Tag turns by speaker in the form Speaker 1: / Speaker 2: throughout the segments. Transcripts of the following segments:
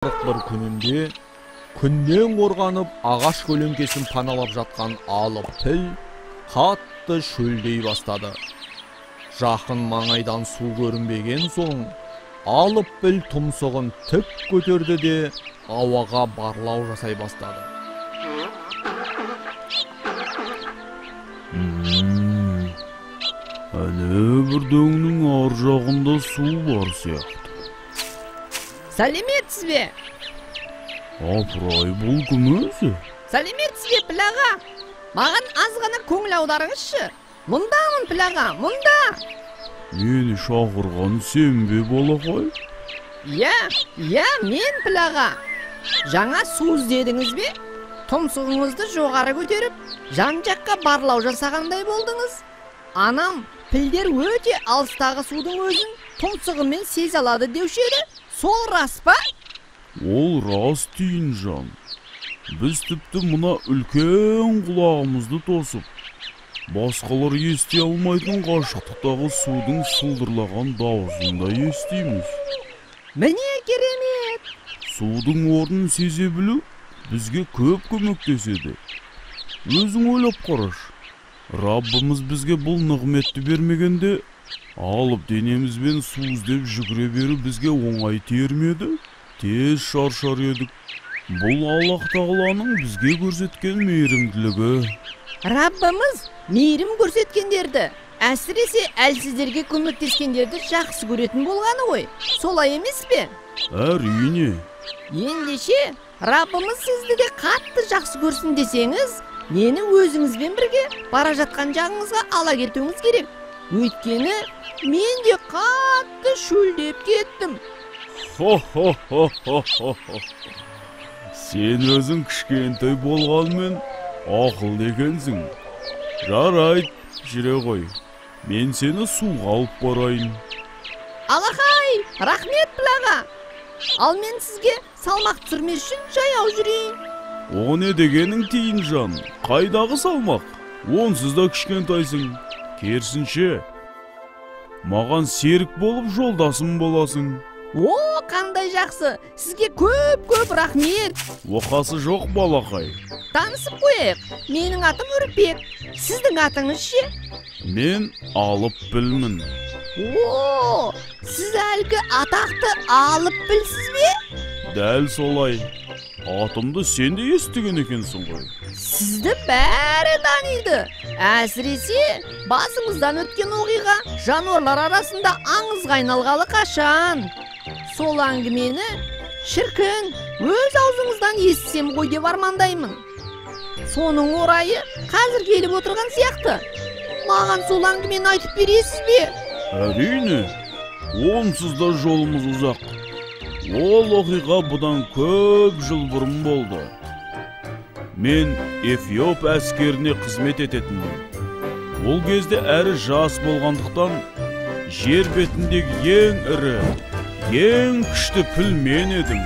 Speaker 1: Бір күнінде күннен қорғанып, ағаш көлеңкесін паналап жатқан алып піл қатты шөлдей бастады. Жақын маңайдан су көрінбеген соң, алып піл тұмсығын тік көтерді де ауаға барлау жасай бастады.
Speaker 2: Әне бір дөңнің ар жағында су бар сияқты.
Speaker 3: Сәлеметсіз бе?
Speaker 2: Апырай, бұл кім өзі?
Speaker 3: Сәлеметсіз бе, піл аға? Маған аз ғана көңіл аударыңызшы. Мұндамын, піл аға, мұнда.
Speaker 2: Мені шақырған сен бе, балақай?
Speaker 3: Иә, иә, мен, піл аға. Жаңа су іздедіңіз бе? Тұмсығыңызды жоғары көтеріп, жан-жаққа барлау жасағандай болдыңыз. Анам, пілдер өте алыстағы судың өзін тұмсығымен сезе алады деуші еді. Сол рас па?
Speaker 2: Ол рас, Тиынжан. Біз тіпті мына үлкен құлағымызды тосып, басқалар ести алмайтын қашықтықтағы судың сылдырлаған дауысын да естиміз.
Speaker 3: Міне керемет!
Speaker 2: Судың орнын сезе білу бізге көп көмектеседі. Өзің ойлап қарашы. Раббымыз бізге бұл нығметті бермегенде, алып денемізбен су іздеп жүгіре беру бізге оңай тиер ме еді? Тез шаршар едік. Бұл Аллаһ Тағаланың бізге көрсеткен мейірімділігі.
Speaker 3: Раббымыз мейірім көрсеткендерді, әсіресе әлсіздерге көмектескендерді жақсы көретін болғаны ғой. Солай емес пе?
Speaker 2: Әрине.
Speaker 3: Ендеше, Раббымыз сізді де қатты жақсы көрсін десеңіз, мені өзіңізбен бірге бара жатқан жағыңызға ала кетуіңіз керек. Өйткені мен де қатты шөлдеп кеттім.
Speaker 2: Хо-хо-хо-хо-хо. Сен өзің кішкентай болғанмен ақылды екенсің. Жарайды, жүре ғой. Мен сені суға алып барайын.
Speaker 3: Алақай, рахмет, піл аға. Ал мен сізге салмақ түсірмес үшін жаяу жүрейін.
Speaker 2: О не дегенің, Тиынжан? Қайдағы салмақ? Онсыз да кішкентайсың. Керісінше, маған серік болып жолдасым боласың.
Speaker 3: О, қандай жақсы! Сізге көп-көп рахмет.
Speaker 2: Оқасы жоқ, балақай.
Speaker 3: Танысып қояйық. Менің атым Үрпек. Сіздің атыңыз ше?
Speaker 2: Мен Алып пілмін.
Speaker 3: О, сіз әлгі атақты Алып пілсіз бе?
Speaker 2: Дәл солай. Атымды сен де естіген екенсің ғой.
Speaker 3: Сізді бәрі таниды. Әсіресе басыңыздан өткен оқиға жануарлар арасында аңызға айналғалы қашан. Сол әңгімені шіркін өз аузыңыздан естісем ғой деп армандаймын. Соның орайы қазір келіп отырған сияқты. Маған сол әңгімені айтып бересіз бе?
Speaker 2: Әрине, онсыз да жолымыз ұзақ. Ол оқиға бұдан көп жыл бұрын болды. Мен Эфиоп әскеріне қызмет ететінмін. Ол кезде әрі жас болғандықтан жер бетіндегі ең ірі, ең күшті піл мен едім.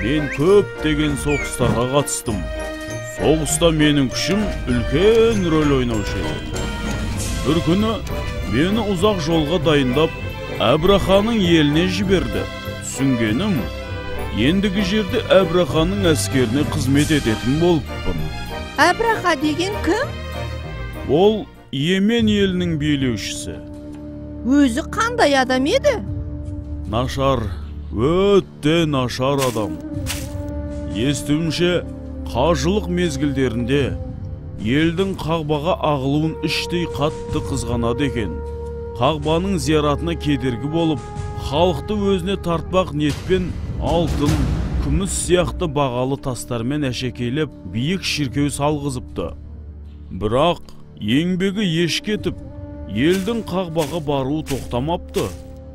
Speaker 2: Мен көптеген соғыстарға қатыстым. Соғыста менің күшім үлкен рөл ойнаушы еді. Бір күні мені ұзақ жолға дайындап, Әбраханың еліне жіберді. Түсінгенім, ендігі жерде Әбраханың әскеріне қызмет ететін болыппын.
Speaker 3: Әбраха деген кім?
Speaker 2: Ол Йемен елінің билеушісі.
Speaker 3: Өзі қандай адам еді?
Speaker 2: Нашар, өте нашар адам. Естуімше, қажылық мезгілдерінде елдің Қағбаға ағылуын іштей қатты қызғанады екен. Қағбаның зияратына кедергі болып, халықты өзіне тартпақ ниетпен алтын, күміс сияқты бағалы тастармен әшекейлеп биік шіркеу салғызыпты. Бірақ еңбегі еш кетіп, елдің Қағбаға баруы тоқтамапты.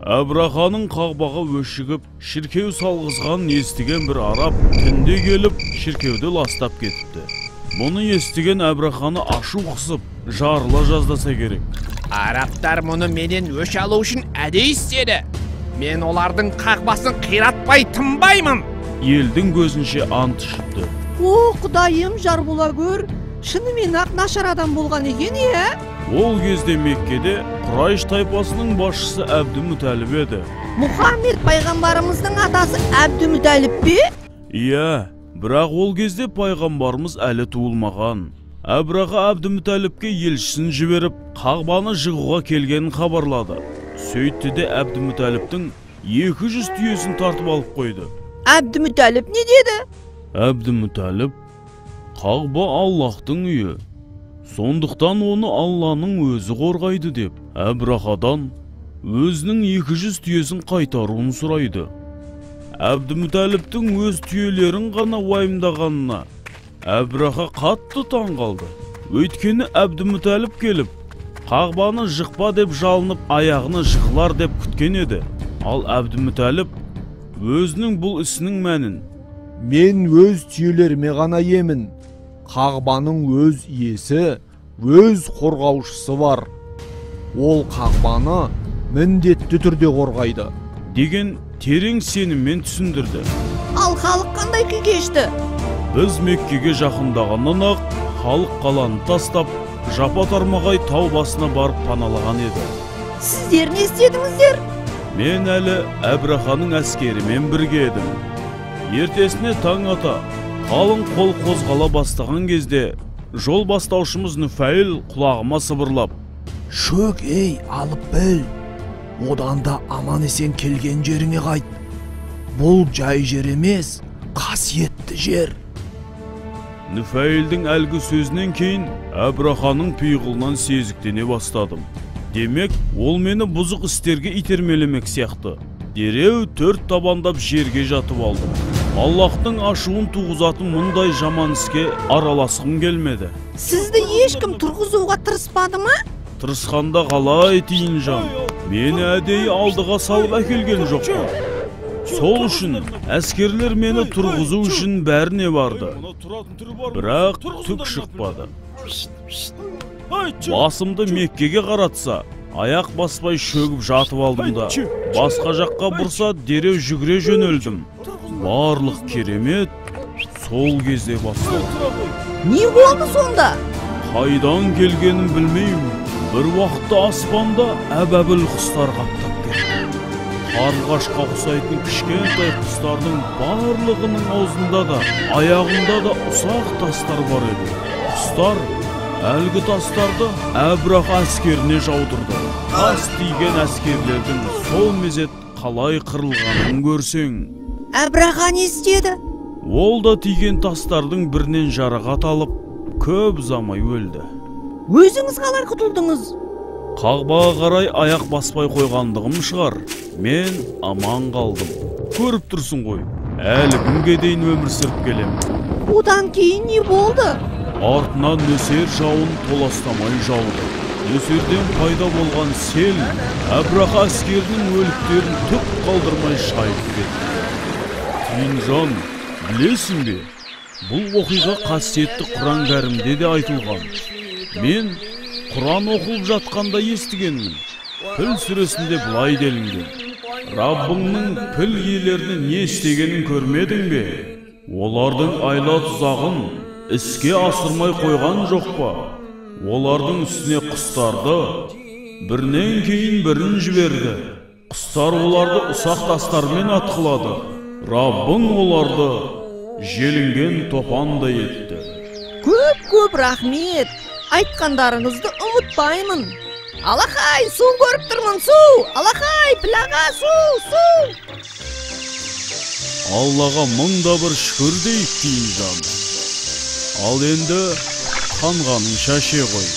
Speaker 2: Әбраханың Қағбаға өшігіп, шіркеу салғызғанын естіген бір араб түнде келіп, шіркеуді ластап кетіпті. Бұны естіген Әбраханы ашу қысып, жарыла жаздаса керек.
Speaker 4: Арабтар мұны менен өш алу үшін әдейі істеді. Мен олардың қағбасын қиратпай тынбаймын.
Speaker 2: Елдің көзінше ант ішіпті.
Speaker 3: О, Құдайым, жар бола көр, шынымен ақ нашар адам болған екен, е?
Speaker 2: Ол кезде Меккеде Құрайш тайпасының басшысы Әбді Мүтәліп еді.
Speaker 3: Мұхаммед пайғамбарымыздың атасы Әбдімүтәліп пе?
Speaker 2: Иә, бірақ ол кезде пайғамбарымыз әлі туылмаған. Әбраха Әбдімүтәліпке елшісін жіберіп, Қағбаны жығуға келгенін хабарлады. Сөйтті де Әбдімүтәліптің 200 түйесін тартып алып қойды.
Speaker 3: Әбдімүтәліп не деді?
Speaker 2: Әбдімүтәліп, Қағба Аллахтың үйі, сондықтан оны Алланың өзі қорғайды деп, Әбрахадан өзінің 200 түйесін қайтаруын сұрайды. Әбдімүтәліптің өз түйелерін ғана уайымдағанына Әбраха қатты таң қалды. Өйткені Әбдімүтәліп келіп, Қағбаны жықпа деп жалынып, аяғына жығылар деп күткен еді. Ал Әбдімүтәліп өзінің бұл ісінің мәнін:
Speaker 1: Мен өз түйелеріме ғана иемін. Қағбаның өз иесі, өз қорғаушысы бар. Ол Қағбаны міндетті түрде қорғайды
Speaker 2: деген терең сеніммен түсіндірді.
Speaker 3: Ал халық қандай күй кешті?
Speaker 2: Біз Меккеге жақындағаннан-ақ халық қаланы тастап, жапа тармағай тау басына барып паналаған еді.
Speaker 3: Сіздер не істедіңіздер?
Speaker 2: Мен әлі Әбраханың әскерімен бірге едім. Ертесіне таң ата, қалың қол қозғала бастаған кезде, жол бастаушымыз Нүфәйіл құлағыма сыбырлап:
Speaker 5: Шөк, ей, алып біл, одан да аман есен келген жеріңе қайт. Бұл жай жер емес, қасиетті жер.
Speaker 2: Нүфәйілдің әлгі сөзінен кейін Әбраханың пиғылынан сезіктене бастадым. Демек, ол мені бұзық істерге итермелемек сияқты. Дереу төрт табандап жерге жатып алдым. Аллахтың ашуын туғызатын мұндай жаман іске араласқым келмеді.
Speaker 3: Сізді ешкім тұрғызуға тырыспады ма?
Speaker 2: Тырысқанда қалай тиін жан? Мені әдейі алдыға салып әкелген жоқ па? Сол үшін әскерлер мені тұрғызу үшін бәріне барды. Бірақ түк шықпады. Басымды Меккеге қаратса, аяқ баспай шөгіп жатып алдым да, басқа жаққа бұрса, дереу жүгіре жөнелдім. Барлық керемет сол кезде басталды.
Speaker 3: Не болды сонда?
Speaker 2: Қайдан келгенін білмеймін. Бір уақытта аспанда әбәбіл құстар қаптап кетті. Қарлығашқа ұқсайтын кішкентай құстардың барлығының аузында да, аяғында да ұсақ тастар бар еді. Құстар әлгі тастарды Әбраха әскеріне жаудырды. Тас тиген әскерлердің сол мезет қалай қырылғанын көрсең.
Speaker 3: Әбраха не істеді?
Speaker 2: Ол да тиген тастардың бірінен жарақат алып, көп ұзамай өлді.
Speaker 3: Өзіңіз қалай құтылдыңыз?
Speaker 2: Қағбаға қарай аяқ баспай қойғандығым шығар. Мен аман қалдым. Көріп тұрсың ғой, әлі күнге дейін өмір сүріп келемін.
Speaker 3: Одан кейін не болды?
Speaker 2: Артынан нөсер жауын толастамай жауды. Нөсерден пайда болған сел Әбраха әскерінің өліктерін түк қалдырмай шайып кетті. Тиынжан, білесің бе, бұл оқиға қасиетті Құран кәрімде де айтылған. Мен Құран оқылып жатқанда естігенмін. Піл сүресінде былай делінген: Раббыңның піл иелеріне не істегенін көрмедің бе? Олардың айла тұзағын іске асырмай қойған жоқ па? Олардың үстіне құстарды бірінен кейін бірін жіберді. Құстар оларды ұсақ тастармен атқылады. Раббың оларды желінген топандай етті.
Speaker 3: Көп-көп рахмет. Айтқандарыңызды ұмытпаймын. Алақай, су көріп тұрмын, су! Алақай, піл аға, су, су!
Speaker 2: Аллаға мыңда бір шүкір дейік, Тиынжан. Ал енді қанғаныңша іше ғой.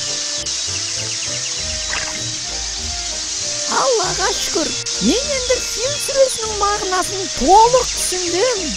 Speaker 3: Аллаға шүкір, мен енді Фил сүресінің мағынасын толық түсіндім.